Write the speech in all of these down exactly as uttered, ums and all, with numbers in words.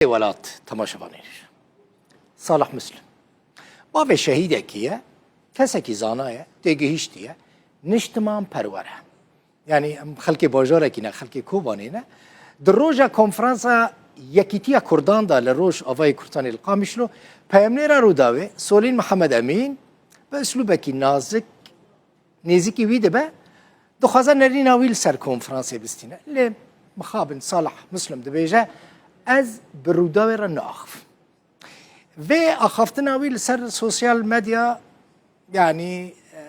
Welat temaşevanê. Salih Muslim. Bavê şehîdekî ye, kesekî zana ye, têgihîştî ye, niştiman perwer e. Yanî em xelkê bajarekî ne, xelkê Kobanê ne. Di roja konferansa Yekîtiya Kurdan de li Rojavayê Kurdistanê li Qamişlo, peyamnêra Rûdawê Solîn Mihemed Emîn bi uslûbekî nazik nêzîkî wî dibe, dixwaze nerîna wî li ser konferansê bistîne. Lê mixabin Salih Muslim dibêje, ez bi Rûdawê re naaxivim. Vê axaftina wî li ser sosyal medya, yanî, e,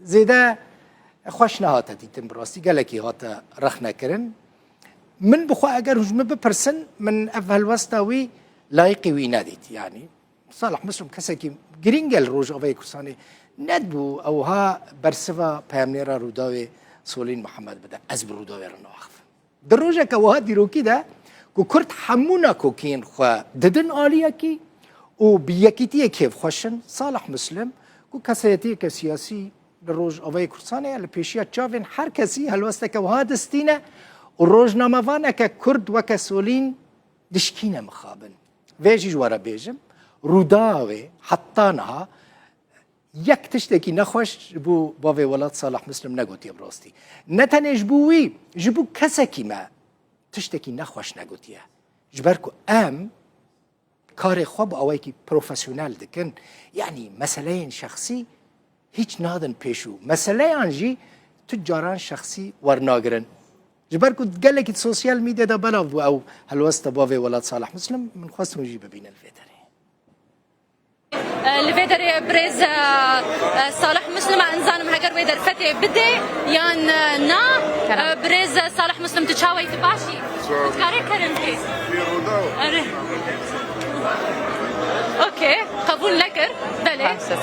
zêde xweş nehate dîtin, bi rastî gelekî hate rexnekirin. Min bi xwe eger hûn ji min bipirsin, min ev helwesta wî layiqî wî nedît, yanî. Salih Muslim kesekî girîng e li Rojavayê Kurdistanê. Nedibû ewha bersiva peyamnêra Rûdawê Solîn Mihemed bide. Ez bi Rûdawê re naxivim. Di rojeke wiha dîrokî de ku Kurd hemû nakokiyên xwe didin aliyekî û bi yekîtiyê kêfxweş in, Salih Muslim ku kesayetiyeke siyasî li Rojavayê Kurdistanê ye, li pêşiya çavên her kesî helwesteke wiha distîne û rojnamevaneke Kurd weke Solîn dişkîne mixabin. Vê jî ji we re bêjim, Rûdawê heta niha yek tiştekî nexweş ji bo bavê welat Salih Muslim negotiye bi rastî. Ne tenê ji bo wî, ji bo kesekî me tiştekî nexweş negotiye. Ji ber ku em karê xwe bi awayekî profesyonel dikin. Yanî meseleyên şexsî hîç nadin pêşû. Meseleyan jî tu caran şexsî wernagirin. Ji ber ku gelekî di sosyal medyada belav bû ew helwesta bavê welat Salih Muslim, min xwest hûn jî bibînin li vê derê. Li vê derê birêz, e, e, Salih Muslim, ez nizanim heger wê derfetê bidê yan, e, na. Kerem. E, birêz, e, Salih Muslim, tu çawa yî, tu baş î? Sağ ol. Tu dikarî kerem kî? Wî Rûdaw. Erê. Okey, qebûl nekir. Belê. Maalesef.